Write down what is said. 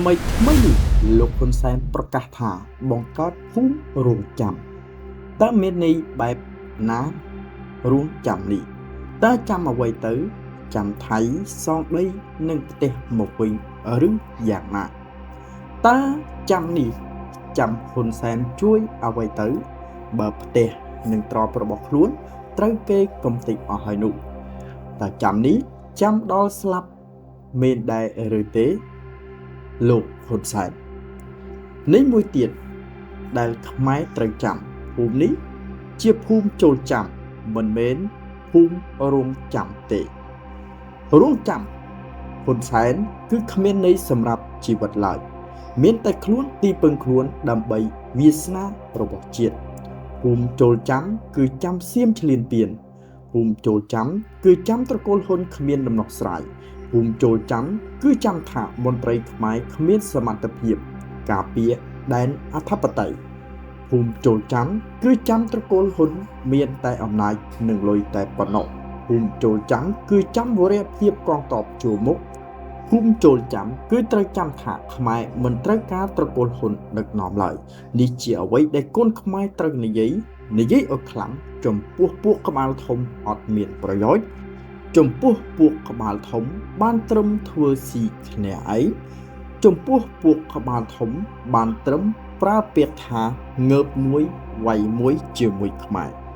ថ្មីថ្មីនេះលោកហ៊ុនសែនប្រកាសថាបង្កើតភូមិរងចាំតើមានន័យបែបណារងចាំនេះតើចាំអ្វីទៅចាំថៃសងដីនិងផ្ទះមកវិញឬយ៉ាងណាតើចាំនេះចាំហ៊ុនសែនជួយអ្វីទៅបើផ្ទះនិងទ្រព្យរបស់ខ្លួនត្រូវគេកំទេចអស់ហើយនោះតើចាំនេះចាំដល់ស្លាប់មានដែរឬទេលោកហ៊ុនសែននេះមួយទៀតដែលខ្មែរត្រូវចាំភូមិនេះជាភូមិចូលចាំមិនមែនភូមិរងចាំទេរងចាំហ៊ុនសែនគឺគ្មានន័យសម្រាប់ជីវិតឡើយមានតែខ្លួនទីពឹងខ្លួនដើម្បីវាសនារបស់ជាតិភូមិចូលចាំគឺចាំសៀមឆ្លៀនពៀនភូមិចូលចាំគឺចាំត្រកូលហ៊ុនគ្មានដំណោះស្រាយភូមិចូលចាំគឺចាំថាមន្ត្រីខ្មែរគ្មានសមត្ថភាពការពារដែនអធិបតេយ្យភូមិចូលចាំគឺចាំត្រកូលហ៊ុនមានតែអំណាចនិងលុយតែប៉ុណ្ណោះភូមិចូលចាំគឺចាំវរៈភាពកងទ័ពជួរមុខភូមិចូលចាំគឺត្រូវចាំថាខ្មែរមិនត្រូវការត្រកូលហ៊ុនដឹកនាំឡើយនេះជាអ្វីដែលកូនខ្មែរត្រូវនិយាយឲ្យខ្លាំងចំពោះពួកក្បាលធំអត់មានប្រយោជន៍ចំពោះពួកក្បាលធំបានត្រឹមធ្វើស៊ីគ្នាឯងចំពោះពួកក្បាលធំបានត្រឹមប្រើពាក្យថាងើបមួយវាយមួយជាមួយខ្មែរ។